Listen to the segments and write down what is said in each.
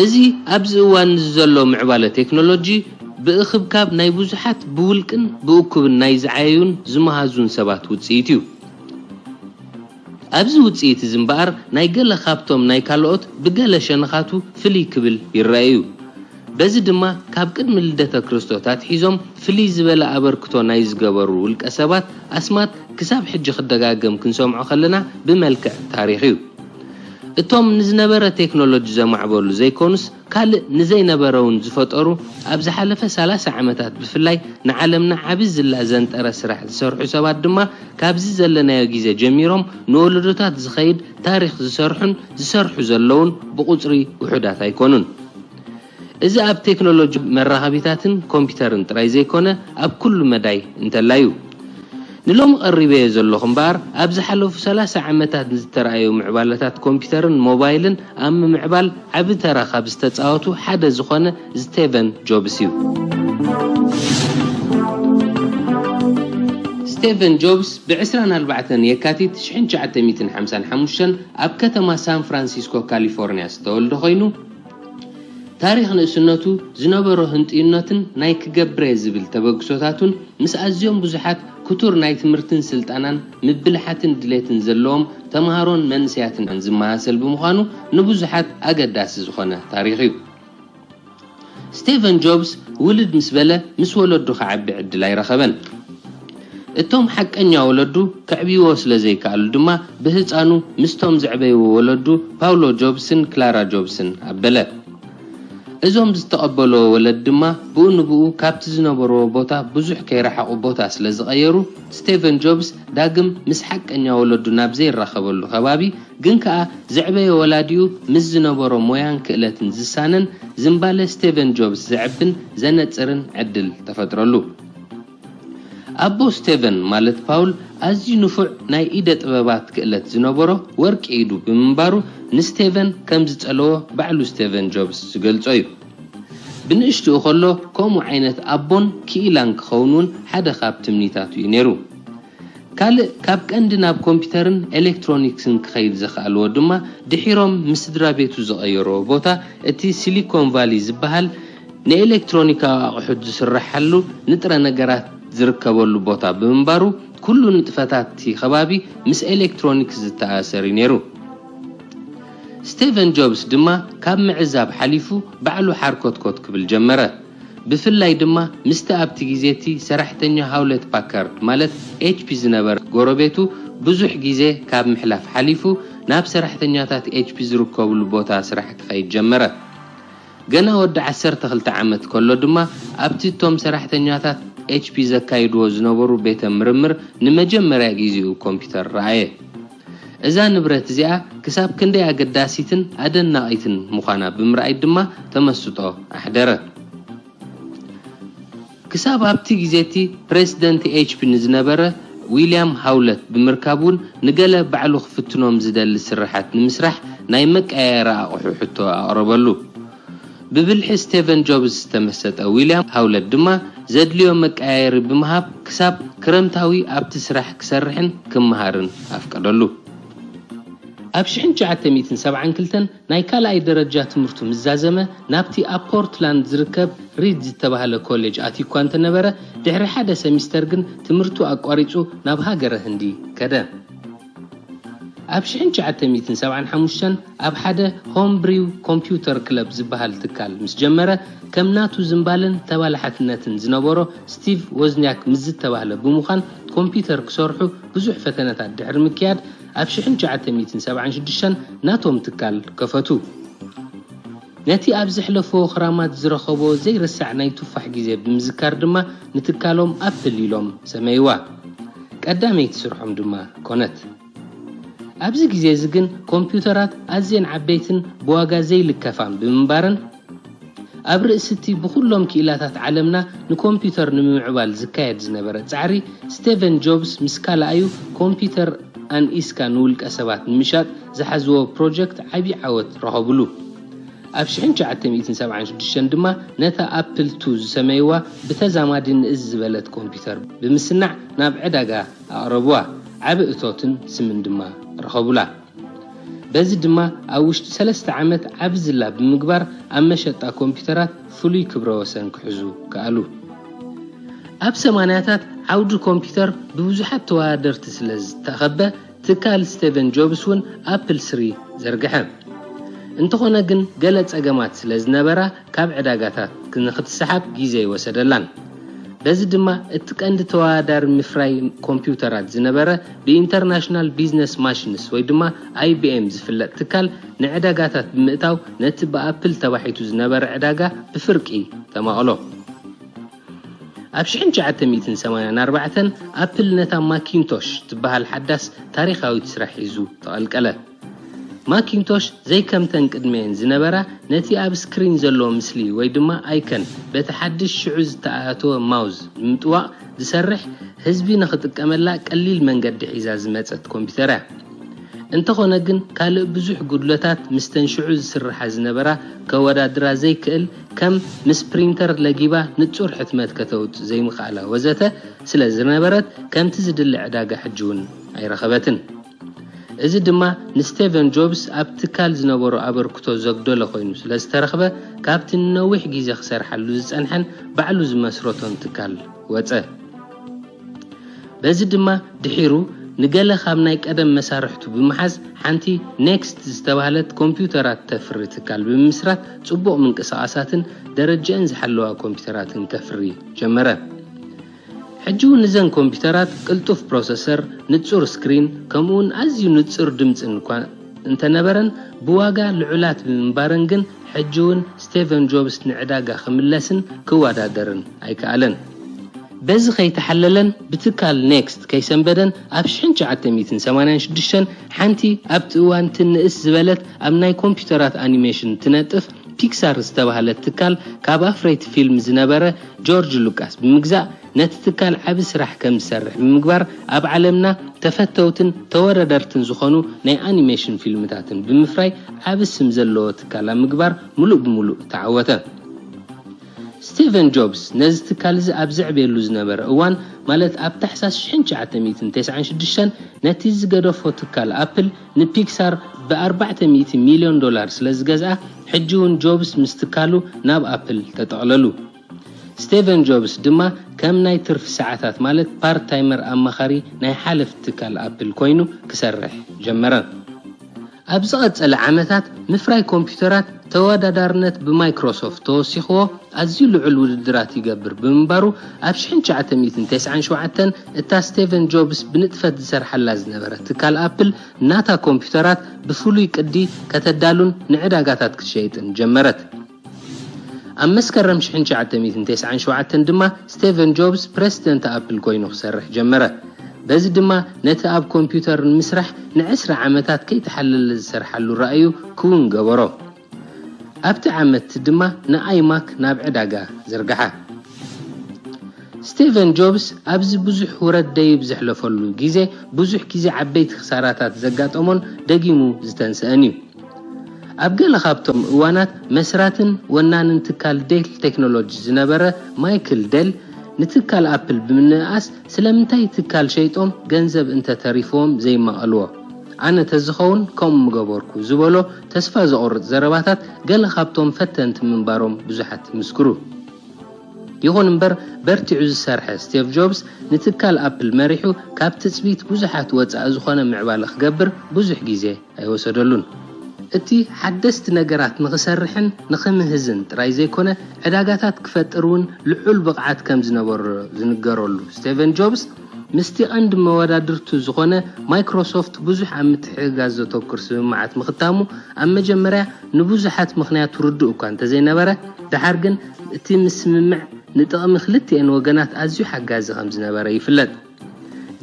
እዚ ኣብዚ እዋን እዚ ዘሎ ምዕባለ ቴክኖሎጂ፣ ብእኽብካብ ናይ ብዙሓት ብውልቅን ብእኩብን ናይ ዝዓየዩን ዝመሃዙን ሰባት ውጽኢት እዩ። ኣብዚ ውጽኢት እዚ እምበኣር፣ ናይ ገለ ካብቶም ናይ ካልኦት ብገለ ሸነኻቱ ፍልይ ክብል ይረአ እዩ። በዚ ድማ፣ ካብ ቅድሚ ልደተ ክርስቶስ ኣትሒዞም ፍልይ ዝበለ ኣበርክቶ ናይ ዝገበሩ ውልቀ ሰባት ኣስማት ክሳብ ሕጂ ክደጋገም ክንሰምዖ ከለና ብመልክዕ ታሪኽ እዩ። እቶም ንዝነበረ ቴክኖሎጂ ዘማዕበሉ ዘይኮኑስ፣ ካልእ ንዘይነበረ እውን ዝፈጠሩ፣ ኣብ ዝሓለፈ ሰላሳ ዓመታት ብፍላይ ንዓለምና ዓቢ ዝላ ዘንጠረ ስራሕ ዝሰርሑ ሰባት ድማ፣ ካብዚ ዘለናዮ ግዜ ጀሚሮም ንወለዶታት ዝኸይድ ታሪኽ ዝሰርሑን ዝሰርሑ ዘለውን ብቑጽሪ ውሑዳት ኣይኮኑን። እዚ ኣብ ቴክኖሎጂ መራኸቢታትን ኮምፒተርን ጥራይ ዘይኮነ፣ ኣብ ኩሉ መዳይ እንተላዩ። ንሎሚ ቀሪበዮ ዘለኹ እምበኣር፣ ኣብ ዝሓለፉ ሰላሳ ዓመታት ንዝተራእዩ ምዕባለታት ኮምፒተርን ሞባይልን ኣብ ምምዕባል ዓቢ ተራ ካብ ዝተጻወቱ ሓደ ዝኾነ ስቴቨን ጆብስ እዩ። ስቴቨን ጆብስ ብ ዕስራን ኣርባዕተን የካቲት ሽሕን ትሽዓተ ሚእትን ሓምሳን ሓሙሽተን ኣብ ከተማ ሳን ፍራንሲስኮ ካሊፎርኒያ ዝተወልደ ኮይኑ፣ ታሪኽ ንእስነቱ ዝነበሮ ህንጥዩነትን ናይ ክገብረ ዝብል ተበግሶታቱን ምስ ኣዝዮም ብዙሓት ክቱር ናይ ትምህርትን ስልጠናን ምብልሓትን ድሌትን ዘለዎም ተምሃሮን መንእሰያትን ዝመሳሰል ብምዃኑ ንብዙሓት ኣገዳሲ ዝኾነ ታሪኽ እዩ። ስቴቨን ጆብስ ውልድ ምስ በለ ምስ ወለዱ ክዓቢ ዕድል ኣይረኸበን። እቶም ሓቀኛ ወለዱ ከዕብይዎ ስለ ዘይከኣሉ ድማ ብህፃኑ ምስቶም ዘዕበይዎ ወለዱ ፓውሎ ጆብስን ክላራ ጆብስን ኣበለ። እዞም ዝተቐበልዎ ወለድ ድማ ብኡ ንብኡ ካብቲ ዝነበርዎ ቦታ ብዙሕ ከይረሓቑ ቦታ ስለ ዝቐየሩ፣ ስቴቨን ጆብስ ዳግም ምስ ሓቀኛ ወለዱ ናብ ዘይራኸበሉ ከባቢ፣ ግን ከኣ ዘዕበዮ ወላዲኡ ምስ ዝነበሮ ሞያን ክእለትን ዝሳነን ዝምባለ ስቴቨን ጆብስ ዘዕብን ዘነጽርን ዕድል ተፈጥረሉ። ኣቦ ስቴቨን ማለት ፓውል ኣዝዩ ንፉዕ ናይ ኢደ ጥበባት ክእለት ዝነበሮ ወርቂ ኢዱ ብምንባሩ ንስቴቨን ከም ዝጸለዎ ባዕሉ ስቴቨን ጆብስ ዝገልጾ እዩ። ብንእሽትኡ ከሎ ከምኡ ዓይነት ኣቦን ክኢላን ክኸውን እውን ሓደ ካብ ትምኒታቱ እዩ ነይሩ። ካልእ ካብ ቀንዲ ናብ ኮምፒተርን ኤሌክትሮኒክስን ክኸይድ ዘኽኣልዎ ድማ ድሒሮም ምስ ስድራ ቤቱ ዝቐየርዎ ቦታ እቲ ሲሊኮን ቫሊ ዝበሃል ንኤሌክትሮኒካዊ ኣቑሑት ዝስረሓሉ ንጥረ ነገራት ዝርከበሉ ቦታ ብምንባሩ ኩሉ ንጥፈታት እቲ ከባቢ ምስ ኤሌክትሮኒክስ ዝተኣሰር እዩ ነይሩ። ስቴቨን ጆብስ ድማ ካብ ምዕዛብ ሓሊፉ ባዕሉ ሓርኮትኮት ክብል ጀመረ። ብፍላይ ድማ ምስቲ ኣብቲ ግዜ እቲ ሰራሕተኛ ሃውለት ፓካርድ ማለት ኤች ፒ ዝነበረ ጎረቤቱ ብዙሕ ግዜ ካብ ምሕላፍ ሓሊፉ ናብ ሰራሕተኛታት ኤች ፒ ዝርከብሉ ቦታ ስራሕ ክኸይድ ጀመረ። ገና ወዲ ዓሰርተ ክልተ ዓመት ከሎ ድማ ኣብቲ እቶም ሰራሕተኛታት ኤች ፒ ዘካይድዎ ዝነበሩ ቤተ ምርምር ንመጀመርያ ግዜኡ ኮምፒተር ረኣየ። እዛ ንብረት እዚኣ ክሳብ ክንደይ ኣገዳሲትን ኣደናቒትን ምዃና ብምርኣይ ድማ ተመስጦ ኣሕደረ። ክሳብ ኣብቲ ግዜ እቲ ፕሬዚደንት ኤች ፒ ንዝነበረ ዊልያም ሃውለት ብምርካብ እውን ንገለ ባዕሉ ክፍትኖም ዝደሊ ስርሓት ንምስራሕ ናይ መቀያየሪ ኣቑሑ ሕቶ ኣቕረበሉ። ብብልሒ ስቴቨን ጆብስ ዝተመሰጠ ዊልያም ሃውለት ድማ ዘድልዮ መቀያየሪ ብምሃብ ክሳብ ክረምታዊ ኣብቲ ስራሕ ክሰርሕን ክመሃርን ኣፍቀደሉ። ኣብ ሽሕን ትሽዓተ ሚእትን ሰብዓን ክልተን ናይ ካልኣይ ደረጃ ትምህርቱ ምስ ዛዘመ ናብቲ ኣብ ፖርትላንድ ዝርከብ ሪድ ዝተባህለ ኮሌጅ ኣትዩ እኳ እንተነበረ ድሕሪ ሓደ ሰሚስተር ግን ትምህርቱ ኣቋሪጹ ናብ ሃገረ ህንዲ ከደ። ኣብ ሽሕን ትሽዓተ ሚእትን ሰብዓን ሓሙሽተን ኣብ ሓደ ሆምብሪው ኮምፒውተር ክለብ ዝበሃል ትካል ምስ ጀመረ ከም ናቱ ዝምባለን ተባላሓትነትን ዝነበሮ ስቲቭ ዎዝኒያክ ምስ ዝተባህለ ብምዃን ኮምፒውተር ክሰርሑ ብዙሕ ፈተነታት ድሕሪ ምክያድ ኣብ ሽሕን ትሽዓተ ሚእትን ሰብዓን ሽዱሽተን ናቶም ትካል ከፈቱ። ነቲ ኣብ ዘሕለፍዎ ክራማት ዝረኸቦ ዘይርሳዕ ናይ ቱፋሕ ግዜ ብምዝካር ድማ ንትካሎም ኣፕል ኢሎም ሰመይዋ። ቀዳመይቲ ስርሖም ድማ ኮነት። ኣብዚ ግዜ እዚ ግን ኮምፒውተራት ኣዝየን ዓበይትን ብዋጋ ዘይልከፋን ብምንባረን ኣብ ርእሲ እቲ ብኹሎም ክኢላታት ዓለምና ንኮምፒውተር ንምምዕባል ዝካየድ ዝነበረ ጻዕሪ ስቴቨን ጆብስ ምስ ካልኣዩ ኮምፒውተር ኣንኢስካ ንውልቀ ሰባት ንምሻጥ ዝሓዝዎ ፕሮጀክት ዓቢ ዓወት ረኸብሉ። ኣብ ሽሕን ትሽዓተ ሚእትን ሰብዓን ሽዱሽተን ድማ ነታ ኣፕል ቱ ዝሰመይዋ ብተዛማዲ ንእስ ዝበለት ኮምፒውተር ብምስናዕ ናብ ዕዳጋ ኣቕረብዋ። ዓቢ እቶትን ስምን ድማ ረኸቡላ። በዚ ድማ ኣብ ውሽጢ ሰለስተ ዓመት ዓቢ ዝላ ብምግባር ኣብ መሸጣ ኮምፒውተራት ፍሉይ ክብረ ወሰን ክሕዙ ከኣሉ። ኣብ ሰማንያታት ዓውዲ ኮምፒውተር ብብዙሓት ተወዳደርቲ ስለ ዝተኸበ ትካል ስቴቨን ጆብስ እውን ኣፕል ስሪ ዘርግሐ። እንተኾነ ግን ገለ ጸገማት ስለ ዝነበራ ካብ ዕዳጋታት ንክትሰሓብ ግዜ ይወሰደላን። በዚ ድማ እቲ ቀንዲ ተወዳዳሪ ምፍራይ ኮምፒውተራት ዝነበረ ብኢንተርናሽናል ቢዝነስ ማሽንስ ወይ ድማ ኣይ ቢ ኤም ዝፍለጥ ትካል ንዕዳጋታት ብምእታው ነቲ ብኣፕል ተባሒቱ ዝነበረ ዕዳጋ ብፍርቂ ተማቕሎ። ኣብ ሽሕን ትሽዓተ ሚእትን ሰማንያን ኣርባዕተን ኣፕል ነታ ማኪንቶሽ ትበሃል ሓዳስ ታሪኻዊት ስራሕ ሒዙ ተቐልቀለ። ማኪንቶሽ ዘይከምተን ቅድሚኤን ዝነበራ ነቲ ኣብ ስክሪን ዘሎ ምስሊ ወይ ድማ ኣይከን በቲ ሓድሽ ሽዑ ዝተኣተወ ማውዝ ንምጥዋቕ ዝሰርሕ ህዝቢ ንኽጥቀመላ ቀሊል መንገዲ ሒዛ ዝመጸት ኮምፒውተር እያ። እንተኾነ ግን ካልእ ብዙሕ ጉድለታት ምስተን ሽዑ ዝስርሓ ዝነበራ ከወዳድራ ዘይክእል ከም ምስ ፕሪንተር ለጊባ ንጹር ሕትመት ከተውጽእ ዘይምኽኣላ ወዘተ ስለ ዝነበረት ከምቲ ዝድለ ዕዳጋ ሕጂ እውን ኣይረኸበትን። እዚ ድማ ንስቴቨን ጆብስ ኣብ ትካል ዝነበሮ ኣበርክቶ ዘጉደለ ኮይኑ ስለ ዝተረኽበ ካብቲ ንነዊሕ ግዜ ክሰርሓሉ ዝጸንሐን ባዕሉ ዝመስረቶን ትካል ወጸ። በዚ ድማ ድሒሩ ንገለ ካብ ናይ ቀደም መሳርሕቱ ብምሓዝ ሓንቲ ኔክስት ዝተባህለት ኮምፒውተራት ተፍሪ ትካል ብምምስራት ጽቡቕ ምንቅስቓሳትን ደረጃአን ዝሓለዋ ኮምፒውተራትን ከፍሪ ጀመረ። ሕጂ እውን እዘን ኮምፒውተራት ቅልጡፍ ፕሮሰሰር፣ ንጹር ስክሪን ከምኡውን ኣዝዩ ንጹር ድምጽን እኳ እንተነበረን ብዋጋ ልዑላት ብምንባረን ግን ሕጂ እውን ስቴቨን ጆብስ ንዕዳጋ ክምለስን ክወዳደርን ኣይከኣለን። በዚ ከይተሓለለን ብትካል ኔክስት ከይሰንበደን ኣብ ሽሕን ትሽዓተ ሚእትን ሰማንያን ሽዱሽተን ሓንቲ ኣብቲ እዋን ትንእስ ዝበለት ኣብ ናይ ኮምፒውተራት ኣኒሜሽን ትነጥፍ ፒክሳር ዝተባህለት ትካል ካብ ኣፍረይቲ ፊልም ዝነበረ ጆርጅ ሉቃስ ብምግዛእ ነቲ ትካል ዓቢ ስራሕ ከም ዝሰርሕ ብምግባር ኣብ ዓለምና ተፈተውትን ተወዳደርትን ዝኾኑ ናይ ኣኒሜሽን ፊልምታትን ብምፍራይ ዓቢ ስም ዘለዎ ትካል ኣብ ምግባር ሙሉእ ብሙሉእ ተዓወተ። ስቲቨን ጆብስ ነዚ ትካል እዚ ኣብ ዘዕብየሉ ዝነበረ እዋን ማለት ኣብ ታሕሳስ ሽሕን ትሽዓተ ሚእትን ተስዓን ሽዱሽተን ነቲ ዝገደፎ ትካል ኣፕል ንፒክሳር ብ ኣርባዕተ ሚእቲ ሚልዮን ዶላር ስለ ዝገዝኣ ሕጂ እውን ጆብስ ምስ ትካሉ ናብ ኣፕል ተጠቕለሉ። ስቲቨን ጆብስ ድማ ከም ናይ ትርፊ ሰዓታት ማለት ፓርት ታይመር ኣማኻሪ ናይ ሓለፍቲ ትካል ኣፕል ኮይኑ ክሰርሕ ጀመረ። ኣብ ዝቐጸለ ዓመታት ምፍራይ ኮምፒውተራት ተወዳዳርነት ብማይክሮሶፍት ተወሲኽዎ ኣዝዩ ልዑል ውድድራት ይገብር ብምንባሩ ኣብ ሽሕን ትሽዓተ ሚእትን ተስዓን ሸውዓተን እታ ስቲቨን ጆብስ ብንጥፈት ዝሰርሓላ ዝነበረ ትካል ኣፕል ናታ ኮምፒውተራት ብፍሉይ ቅዲ ከተዳሉን ንዕዳጋታት ክትሸይጥን ጀመረት። ኣብ መስከረም ሽሕን ትሽዓተ ሚእትን ተስዓን ሸውዓተን ድማ ስቲቨን ጆብስ ፕረሲደንት ኣፕል ኮይኑ ክሰርሕ ጀመረ። በዚ ድማ ነቲ ኣብ ኮምፒውተር ንምስራሕ ንዕስራ ዓመታት ከይተሓለለ ዝሰርሓሉ ራእዩ ክውን ገበሮ። ኣብቲ ዓመት ድማ ንኣይማክ ናብ ዕዳጋ ዘርግሓ። ስቲቨን ጆብስ ኣብዚ ብዙሕ ውረድ ደይብ ዘሕለፈሉ ግዜ ብዙሕ ግዜ ዓበይቲ ክሳራታት ዘጋጠሞን ደጊሙ ዝተንስአን እዩ። ኣብ ገለ ካብቶም እዋናት መስራትን ወናንን ትካል ዴል ቴክኖሎጂ ዝነበረ ማይክል ዴል ንትካል ኣፕል ብምንእኣስ ስለምንታይ ትካል ሸይጦም ገንዘብ እንተተሪፍዎም ዘይማቐልዎ ኣነ ተዝኸውን ከምኡ ምገበርኩ ዝበሎ ተስፋ ዘቑርጥ ዘረባታት ገለ ካብቶም ፈተንቲ ምንባሮም ብዙሓት ይምስክሩ። ይኹን እምበር በርቲዑ ዝሰርሐ ስቲቭ ጆብስ ንትካል ኣፕል መሪሑ ካብ ትጽቢት ብዙሓት ወጻኢ ዝኾነ ምዕባለ ክገብር ብዙሕ ግዜ ኣይወሰደሉን። እቲ ሓደስቲ ነገራት ንኽሰርሕን ንኽምህዝን ጥራይ ዘይኮነ ዕዳጋታት ክፈጥር እውን ልዑል ብቕዓት ከም ዝነበሮ ዝንገረሉ ስቲቨን ጆብስ ምስቲ ቀንዲ መወዳድርቱ ዝኾነ ማይክሮሶፍት ብዙሕ ኣብ ምትሕግጋዝ ዘተኩር ስምምዓት ምኽታሙ ኣብ መጀመርያ ንብዙሓት ምኽንያቱ ርዱእ እኳ እንተዘይነበረ ደሓር ግን እቲ ምስምምዕ ንጥቕሚ ክልቲኤን ወገናት ኣዝዩ ሓጋዚ ከም ዝነበረ ይፍለጥ።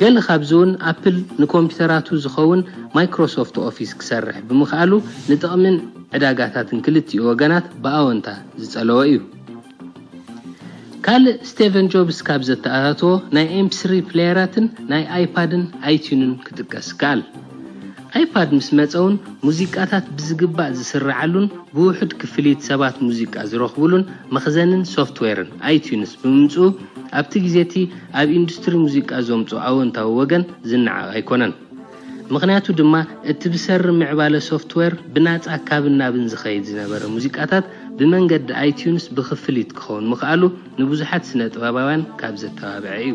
ገለ ካብዚ እውን ኣፕል ንኮምፒውተራቱ ዝኸውን ማይክሮሶፍት ኦፊስ ክሰርሕ ብምኽኣሉ ንጥቕምን ዕዳጋታትን ክልቲኡ ወገናት ብኣወንታ ዝጸለወ እዩ። ካልእ ስቴቨን ጆብስ ካብ ዘተኣታተዎ ናይ ኤምፒስሪ ፕሌየራትን ናይ ኣይፓድን ኣይቲዩንን ክጥቀስ ይከኣል። ኣይፓድ ምስ መጸውን ሙዚቃታት ብዝግባእ ዝስርዓሉን ብውሑድ ክፍሊት ሰባት ሙዚቃ ዝረኽቡሉን መኽዘንን ሶፍትዌርን ኣይቲዩንስ ብምምጽኡ ኣብቲ ግዜቲ ኣብ ኢንዱስትሪ ሙዚቃ ዘምጾ ኣወንታዊ ወገን ዝነዓቕ ኣይኮነን። ምኽንያቱ ድማ እቲ ብሰሪ ምዕባለ ሶፍትዌር ብናጻ ካብን ናብን ዝኸይድ ዝነበረ ሙዚቃታት ብመንገዲ ኣይቲዩንስ ብኽፍሊት ክኸውን ምኽኣሉ ንብዙሓት ስነ ጥበባውያን ካብ ዘተባብዐ እዩ።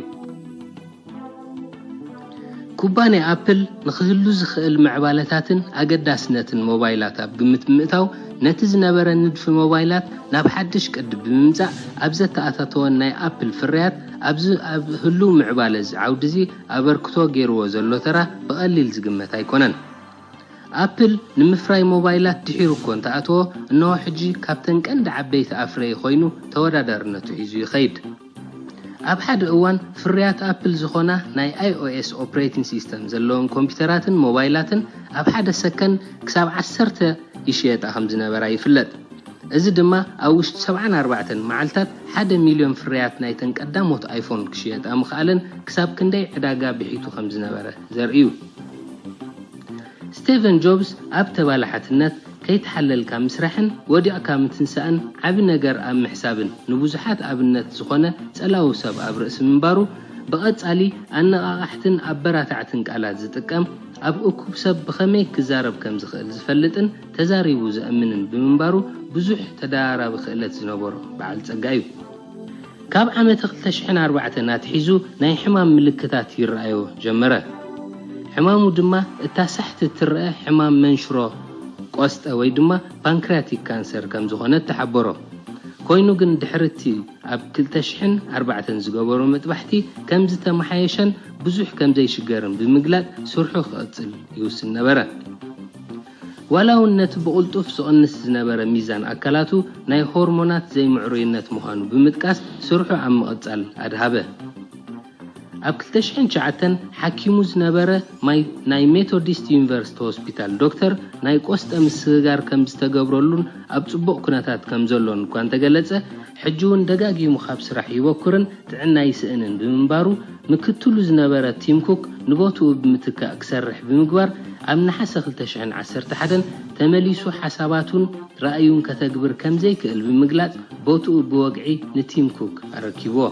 ኩባንያ ኣፕል ንኽህሉ ዝኽእል ምዕባለታትን ኣገዳስነትን ሞባይላት ኣብ ግምት ብምእታው ነቲ ዝነበረ ንድፊ ሞባይላት ናብ ሓድሽ ቅዲ ብምምጻእ ኣብ ዘተኣታተወን ናይ ኣፕል ፍርያት ኣብዚ ኣብ ህሉው ምዕባለ እዚ ዓውዲ እዚ ኣበርክቶ ገይርዎ ዘሎ ተራ ብቐሊል ዝግመት ኣይኮነን። ኣፕል ንምፍራይ ሞባይላት ድሒሩ እኮ እንተኣተወ እንሆ ሕጂ ካብተን ቀንዲ ዓበይቲ ኣፍረዪ ኮይኑ ተወዳዳርነቱ ሒዙ ይኸይድ። ኣብ ሓደ እዋን ፍርያት ኣፕል ዝኾና ናይ iOS ኦፕሬቲንግ ሲስተም ዘለወን ኮምፒውተራትን ሞባይላትን ኣብ ሓደ ሰከንድ ክሳብ ዓሰርተ ይሽየጣ ከም ዝነበራ ይፍለጥ። እዚ ድማ ኣብ ውሽጢ ሰብዓን ኣርባዕተን መዓልታት ሓደ ሚልዮን ፍርያት ናይተን ቀዳሞት ኣይፎን ክሽየጣ ምኽኣለን ክሳብ ክንደይ ዕዳጋ ብሒቱ ከም ዝነበረ ዘርኢ እዩ። ስቴቨን ጆብስ ኣብ ተባላሓትነት ከይተሓለልካ ምስራሕን ወዲቕካ ምትንሳእን ዓቢ ነገር ኣብ ምሕሳብን ንብዙሓት ኣብነት ዝኾነ ጸላዊ ሰብ ኣብ ርእሲ ምንባሩ ብቐጻሊ ኣነቓቓሕትን ኣበራታዕትን ቃላት ዝጥቀም ኣብ እኩብ ሰብ ብኸመይ ክዛረብ ከም ዝኽእል ዝፈልጥን ተዛሪቡ ዘእምንን ብምንባሩ ብዙሕ ተደራራቢ ክእለት ዝነበሮ በዓል ጸጋ እዩ። ካብ ዓመተ ክልተ ሽሕን ኣርባዕተን ኣትሒዙ ናይ ሕማም ምልክታት ይረኣዮ ጀመረ። ሕማሙ ድማ እታ ሳሕቲ ትረአ ሕማም መንሽሮ ቆስጠ ወይ ድማ ፓንክሪያቲክ ካንሰር ከም ዝኾነት ተሓበሮ። ኮይኑ ግን ድሕሪ እቲ ኣብ ክልተ ሽሕን ኣርባዕተን ዝገበሮ መጥባሕቲ ከም ዝተመሓየሸን ብዙሕ ከም ዘይሽገርን ብምግላጽ ስርሑ ክቕጽል ይውስን ነበረ። ዋላ እውን ነቲ ብቕልጡፍ ዝቕንስ ዝነበረ ሚዛን ኣካላቱ ናይ ሆርሞናት ዘይምዕሩይነት ምዃኑ ብምጥቃስ ስርሑ ኣብ ምቕጻል ኣድሃበ። ኣብ ክልተ ሽሕን ትሽዓተን ሓኪሙ ዝነበረ ማይ ናይ ሜቶዲስት ዩኒቨርሲቲ ሆስፒታል ዶክተር ናይ ቆስጠ ምስግጋር ከም ዝተገብረሉን ኣብ ጽቡቕ ኩነታት ከም ዘሎን እኳ እንተገለጸ ሕጂ እውን ደጋጊሙ ካብ ስራሕ ይበኩርን ጥዕና ይስእንን ብምንባሩ ምክትሉ ዝነበረ ቲም ኩክ ንቦትኡ ብምትካእ ክሰርሕ ብምግባር ኣብ ነሓሰ ክልተ ሽሕን ዓሰርተ ሓደን ተመሊሱ ሓሳባቱን ራእዩን ከተግብር ከም ዘይክእል ብምግላጽ ቦትኡ ብወግዒ ንቲም ኩክ ኣረኪብዎ።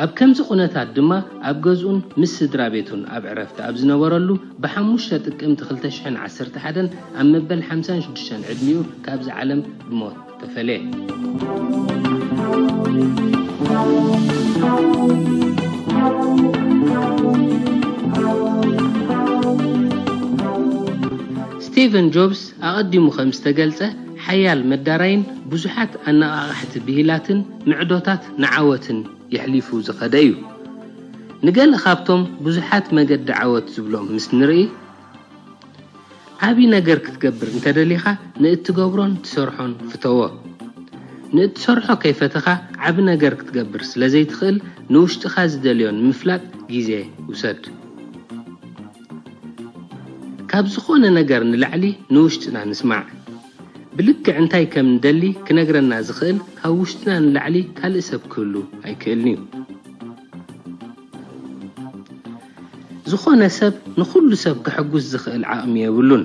ኣብ ከምዚ ኩነታት ድማ ኣብ ገዝኡን ምስ ስድራ ቤቱን ኣብ ዕረፍቲ ኣብ ዝነበረሉ ብሓሙሽተ ጥቅምቲ ክልተ ሽሕን ዓሰርተ ሓደን ኣብ መበል ሓምሳን ሽዱሽተን ዕድሚኡ ካብዚ ዓለም ብሞት ተፈለየ። ስቲቨን ጆብስ ኣቐዲሙ ከም ዝተገልጸ ሓያል መዳራይን ብዙሓት ኣነቓቓሕቲ ብሂላትን ምዕዶታት ንዓወትን የሕሊፉ ዝኸደ እዩ። ንገለ ካብቶም ብዙሓት መገዲ ዓወት ዝብሎም ምስ ንርኢ ዓቢ ነገር ክትገብር እንተደሊኻ ንእትገብሮን ትሰርሖን ፍተዎ። ንእትሰርሖ ከይፈተኻ ዓቢ ነገር ክትገብር ስለ ዘይትኽእል ንውሽጥኻ ዝደልዮ ንምፍላጥ ግዜ ውሰድ። ካብ ዝኾነ ነገር ንላዕሊ ንውሽጥና ንስማዕ። ብልክዕ እንታይ ከም ንደሊ ክነግረና ዝኽእል ካብ ውሽጥና ንላዕሊ ካልእ ሰብ ክህሉ ኣይክእልን እዩ። ዝኾነ ሰብ ንኹሉ ሰብ ከሐጉስ ዝኽእል ዓቕሚ የብሉን።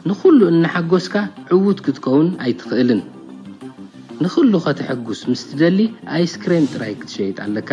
ንኹሉ እናሓጎስካ ዕዉት ክትከውን ኣይትኽእልን። ንኹሉ ከተሐጉስ ምስ ትደሊ ኣይስክሬም ጥራይ ክትሸይጥ ኣለካ።